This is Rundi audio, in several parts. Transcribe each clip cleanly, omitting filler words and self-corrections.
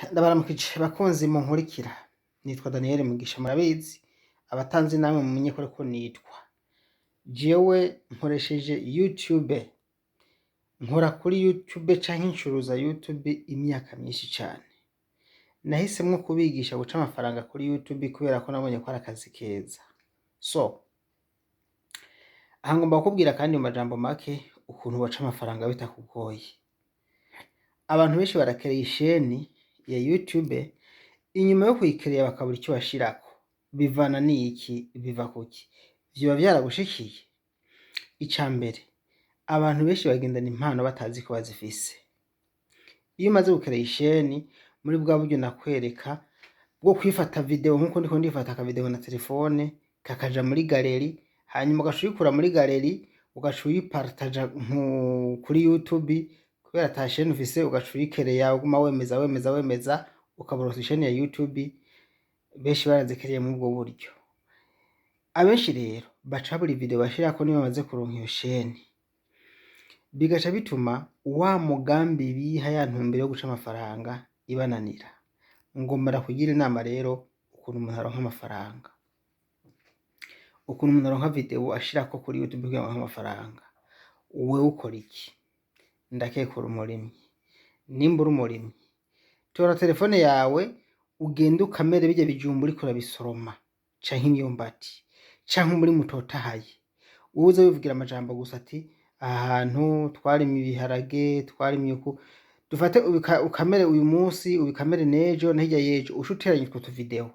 Ndabaramukije bakunzi munkurikira, nitwa Daniel Mugisha murabizi, abatanzi namwe mumenye ko ariko nitwa. Jewe nkoresheje YouTube, nkora kuri YouTube canke ncuruza YouTube imyaka myinshi cane. Nahisemwo kubigisha guca amafaranga kuri YouTube kubera ko nabonye ko ari akazi keza. So, aha ngomba kukubwira kandi mu majambo make ukuntu woca amafaranga bitakugoye. Abantu benshi barakereye isheni ya YouTube, inyuma yo kuyikereya bakabura ico bashirako. Bivana n'iki? Biva kuki? Vyoba vyaragushikiye? Ica mbere, abantu benshi bagendana impano batazi ko bazifise. Iyo umaze gukereya isheni muri bwa buryo nakwereka bwo kwifata video nkuko ndiko ndifata akavideo na telefone kakaja muri galerie, hanyuma ugaca uyikura muri galerie ugaca uyipartaja kuri YouTube, kubera ata sheni ufise ugaca uyikereya uguma wemeza wemeza wemeza ukaba isheni ya YouTube. Benshi barazikereye muri ubwo buryo. Abenshi rero baca babura video bashirako niyo bamaze kuronka iyo sheni, bigaca bituma wa mugambi biha, ya ntumbero yo guca amafaranga ibananira. Ngomba ndakugira inama rero ukuntu umuntu aronka amafaranga, ukuntu umuntu aronka video ashirako kuri YouTube kugira ngo aronke amafaranga. Wewe ukora iki? Ndakeka uri umurimyi. Nimba uri umurimyi, tora telefone yawe ugende ukamere birya bijumbu uriko urabisoroma canke imyumbati canke umurima utotahaye. Wowe uze wivugira amajambo gusa ati: "Aha hantu twarimye ibiharage, twarimye uku." Dufate ukamere uyu munsi, ubikamere n'ejo na hirya y'ejo, uce uteranya utwo tuvideo,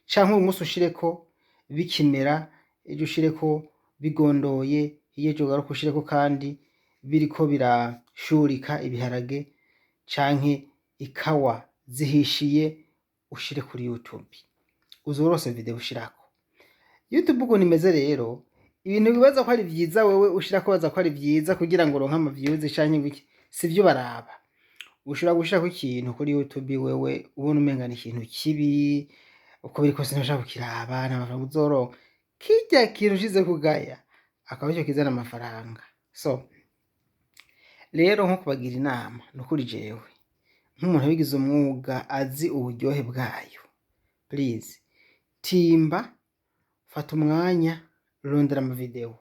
canke uyu munsi ushireko bikimera, ejo ushireko bigondoye, hirya y'ejo ugaruke ushireko kandi biriko birashurika ibiharage canke ikawa zihishiye, ushire kuri YouTube. Uzoba uronse video ushirako. YouTube ukuntu imeze rero, ibintu bibaza ko ari vyiza, wewe ushirako baza ko ari vyiza kugira ngo uronke ama views canke ibiki, sivyo baraba. Ushobora gushirako ikintu kuri YouTube wewe ubona umenga ni ikintu kibi, uko biri kose ntibashaka kukiraba, nta mafaranga uzoronka. Kirya kintu ushize kugaya akaba arico kizana amafaranga. So rero nko kubagira inama, nukuri jewe nk'umuntu wabigize umwuga azi uburyohe bwayo, please timba, fata umwanya, rondera amavideo,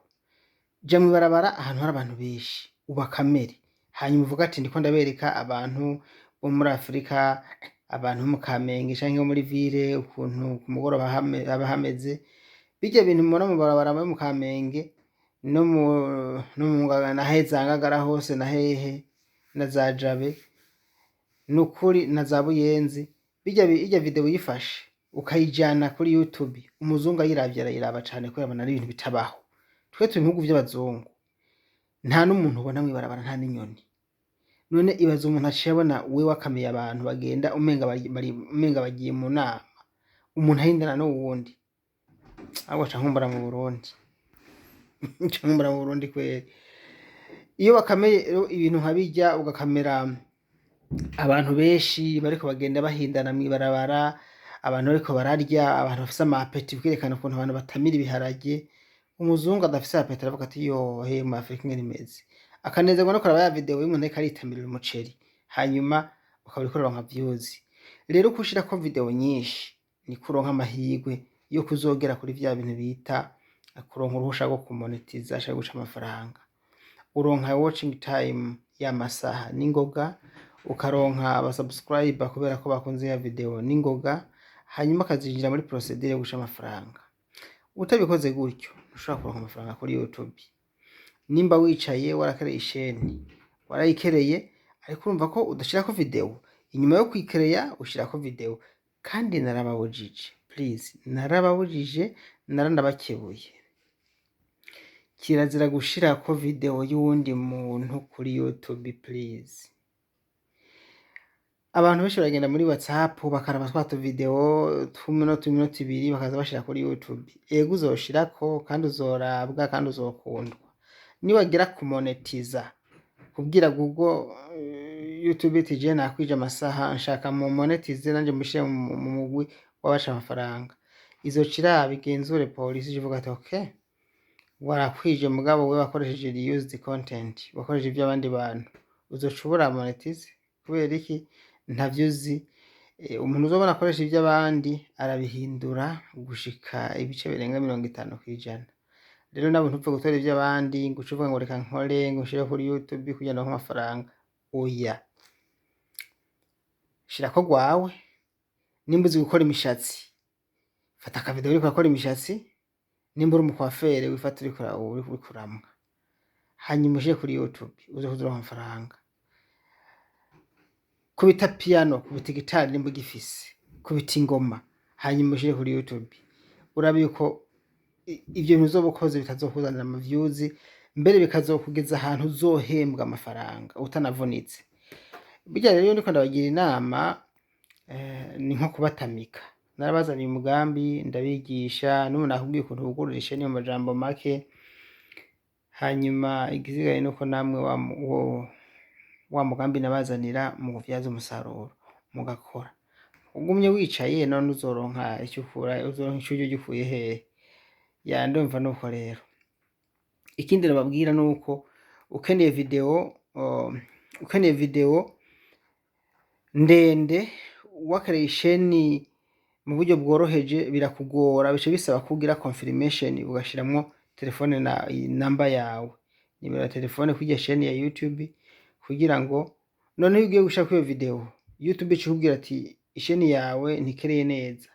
ja mw'ibarabara ahantu hari abantu benshi, ubakamere, hanyuma uvuge ati: "Ndiko ndabereka abantu bo muri Afrika, abantu bo mu Kamenge canke bo muri ville, ukuntu ku mugoroba haba hameze." Birya bintu mubona mu barabara yo mu Kamenge no mu na he za Ngagara hose na hehe na za Jabe, nukuri na za Buyenzi, irya video uyifashe ukayijana kuri YouTube, umuzungu ayiravye arayiraba cane kubera abona ari ibintu bitabaho. Twe turi mu bihugu vy'abazungu, nta n'umuntu ubona mw'ibarabara, nta n'inyoni. None ibaze umuntu aciye abona wewe wakameye abantu bagenda umenga bagiye mu nama, umuntu ahindana n'uwundi. Ahubwo ca nkumbura mu Burundi, ca nkumbura mu Burundi kweri. Iyo bakameye rero ibintu nka birya, ugakamera abantu benshi bariko bagenda bahindana mw'ibarabara, abantu bariko bararya, abantu bafise ama appétit, ukerekana ukuntu abantu batamira ibiharage, umuzungu adafise appétit aravuga ati: "Yo he, mu Afrika ingene imeze!" Akanezerwa no kuraba ya video y'umuntu ariko aritamirira umuceri, hanyuma ukaba uriko uraronka views. Rero uko ushirako video nyinshi niko uronka amahirwe yo kuzogera kuri vya bintu bita kuronka uruhusha rwo kumonetiza canke guca amafaranga. Uronka watching time y'amasaha n'ingoga, ukaronka aba subscriber kubera ko bakunze ya video n'ingoga, hanyuma akazinjira muri procédure yo guca amafaranga. Utabikoze gutyo ntushobora kuronka amafaranga kuri YouTube. Nimba wicaye warakereye isheni, warayikereye, ariko urumva ko udashirako video, inyuma yo kuyikereya ushirako video. Kandi narababujije, please, narababujije, naranabakebuye: kirazira gushirako video y'uwundi muntu kuri YouTube, please. Abantu benshi baragenda muri WhatsApp bakaraba twa tuvideo tw'umunota, iminota 2, bakaza bashira kuri YouTube. Ego, uzoshirako kandi uzorabwa kandi uzokundwa. Niwagera kumonetiza, kubwira Google, YouTube iti: "Je nakwije amasaha, nshaka mu monetize nanje mushire mu mugwi w'abaca amafaranga", izoca iraba igenzure polisi, ivuga ati: "Okay, warakwije, mugabo we wakoresheje reused content, wakoresheje ivy'abandi bantu." Uzoca ubura monetize. Kubera iki? Ntavyo uzi. Umuntu uzobona akoresha ivy'abandi arabihindura gushika ibice birenga 50%. Rero nawe ntupfe gutora ivy'abandi ngo uce uvuga ngo reka nkore, ngo nshire kuri YouTube kugira ndonke amafaranga. Oya, shirako gwawe. Nimba uzi gukora imishatsi, fata akavideo uriko urakora imishatsi. Nimba uri umukwafere, wifate uriko uramwa, hanyuma ushire kuri YouTube, uze kuza uronka amafaranga. Kubita piano, kubita gitari nimba ugifise, kubita ingoma, hanyuma ushire kuri YouTube, urabe yuko ivyo bintu uzoba ukoze bitazokuzanira ama views, mbere bikazokugeza ahantu uzohembwa amafaranga utanavunitse. Burya rero iyo ndiko ndabagira inama, ni nko kubatamika. Narabazaniye umugambi, ndabigisha, n'ubu nakubwiye ukuntu wugurura isheni mu majambo make. Hanyuma igisigaye nuko namwe wa mugambi nabazanira muwuvyaza umusaruro, mugakora. Ugumye wicaye none uzoronka ico ukura, uzoronka ico urya ugikuye hehe? Ya, ndumva nuko rero. Ikindi nababwira nuko ukeneye video ndende, wakoreye isheni mu buryo bworoheje birakugora, bica bisaba ko ugira confirmation, ugashiramwo telefone na namba yawe, nimero ya telefone kuri iryo sheni ya YouTube, kugira ngo noneho iyo ugiye gushirako iyo video, YouTube ica ikubwira ati: "Isheni yawe ntikereye neza,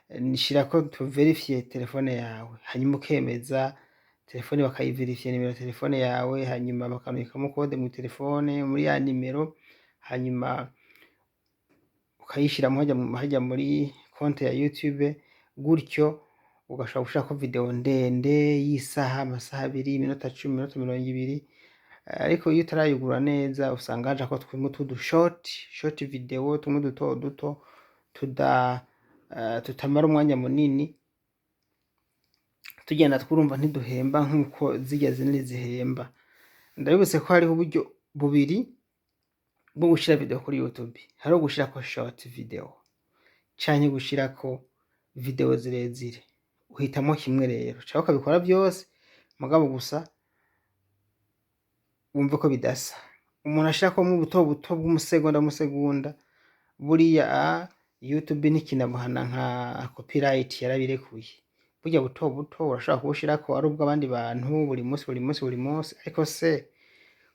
nshirako tuverifiye telefone yawe." Hanyuma ukemeza telefone, bakayiverifiya nimero ya telefone yawe, hanyuma bakarungikamo code mu telefone muri ya nimero, hanyuma ukayishiramwo harya muri konte ya YouTube. Gutyo ugashobora gushirako video ndende y'isaha, amasaha 2, iminota 10, iminota 20. Ariko iyo utarayugura neza, usanga hajako tumwe tudu short video, tumwe duto duto tutamara umwanya munini. Tugenda twurumva ntiduhemba nkuko zirya zindi zihemba. Ndabibutse ko hariho uburyo bubiri bwo gushira video kuri YouTube: hariho gushirako short video canke gushirako video zirezire. Uhitamwo kimwe rero, canke ukabikora vyose. Mugabo gusa wumve ko bidasa. Umuntu ashirako buto buto bw'umusegonda musegonda, buriya YouTube ntikinabuhana nka copyright, yarabirekuye. Burya buto buto urashobora kubushirako ari ubw'abandi bantu buri munsi, buri munsi, buri munsi. Ariko se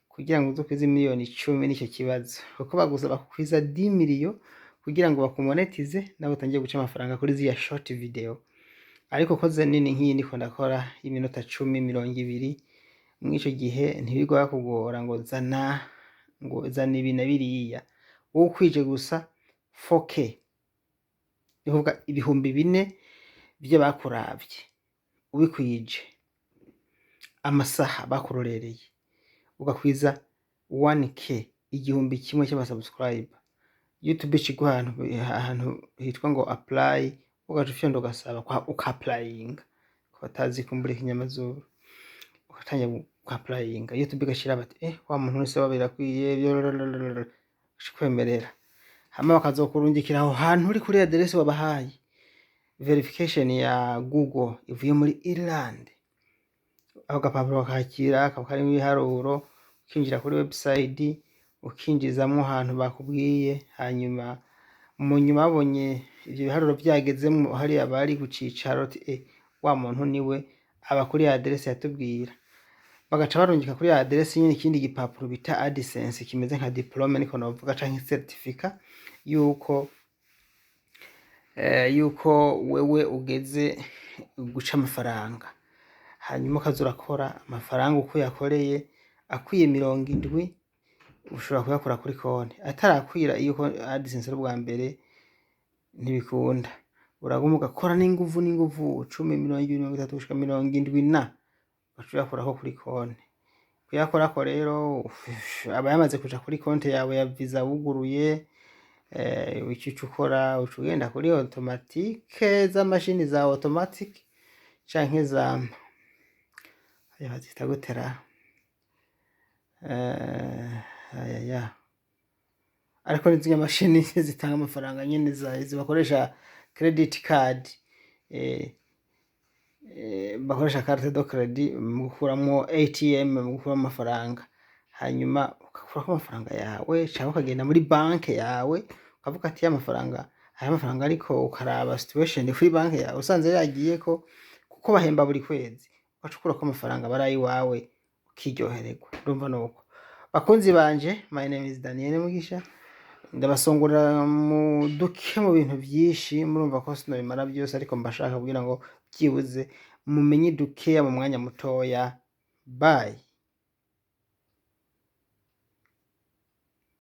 kugira ngo uze ukwize miliyoni 10 nico kibazo, kuko bagusaba kukwiza 10 millions kugira ngo bakumonetize, nawe utangiye guca amafaranga kuri ziriya short video. Ariko ukoze nini nk'iyi ndiko ndakora y'iminota 10, 20, mw'ico gihe ntibirirwa bakugora ngo zana, ngo zana ibi na biriya. Wowe ukwije gusa 4K, ni kuvuga 4000 vy'abakuravye, ubikwije amasaha bakurorereye, ugakwiza 1K, 1000 cy'abasubscribe, YouTube ica iguha ahantu hitwa ngo apply, ugaca ufyonda ugasaba uka-applyinga, ku batazi kumbura ikinyamazuru, ugatangira ku-applyinga. YouTube igashira bati: "Eh, wa muntu wese birakwiye," kwemerera, hama bakazokurungikira aho hantu uri kuri aderesi wabahaye verification ya Google ivuye muri Ireland. Ako gapapuro bakakira, kaba karimwo ibiharuro, ukinjira kuri website, ukinjizamwo ahantu bakubwiye. Hanyuma mu nyuma babonye ivyo biharuro vyagezemwo hariya bari ku cicaro, ati: "Eh, wa muntu niwe aba kuri ya aderesi yatubwira." Bagaca barungika kuri ya aderesi nyene ikindi gipapuro bita AdSense, kimeze nka diplôme niko novuga, canke certificat yuko wewe ugeze guca amafaranga. Hanyuma ukaza urakora amafaranga uko uyakoreye, akwiye 70 ushobora kuyakura kuri konti. Atarakwira, iyo AdSense ari ubwa mbere, ntibikunda. Uraguma ugakora n'inguvu n'inguvu, 10, 20, 30, gushika 70 na ugaca uyakurako kuri konti. Kuyakorako rero, aba yamaze kuja kuri konti yawe ya Visa wuguruye. Ico uca ukora, uca ugenda kuri automatique, z'amashini za automatique canke za aya bazita gute ra? Ayaya, ariko ni zirya mashini zitanga amafaranga nyene bakoresha credit card, bakoresha carte de crédit mu gukuramwo, ATM mu gukuramwo amafaranga. Hanyuma ugakurako amafaranga yawe, canke ukagenda muri banke yawe ukavuga ati: "Jewe nkeneye amafaranga." Ukavuga ati ya mafaranga, hari amafaranga, ariko ukaraba situation kuri banki yawe, usanze yagiyeko, kuko bahemba buri kwezi, ugaca ukurako amafaranga bari ayiwawe, ukiryohererwa. Ndumva nuko, bakunzi banje, my name is Daniel Mugisha. Ndabasongora mu duke mu bintu vyinshi. Murumva ko sinobimara byose, ariko mbashaka kugira ngo byibuze mumenye dukeya mu mwanya mutoya. Bye.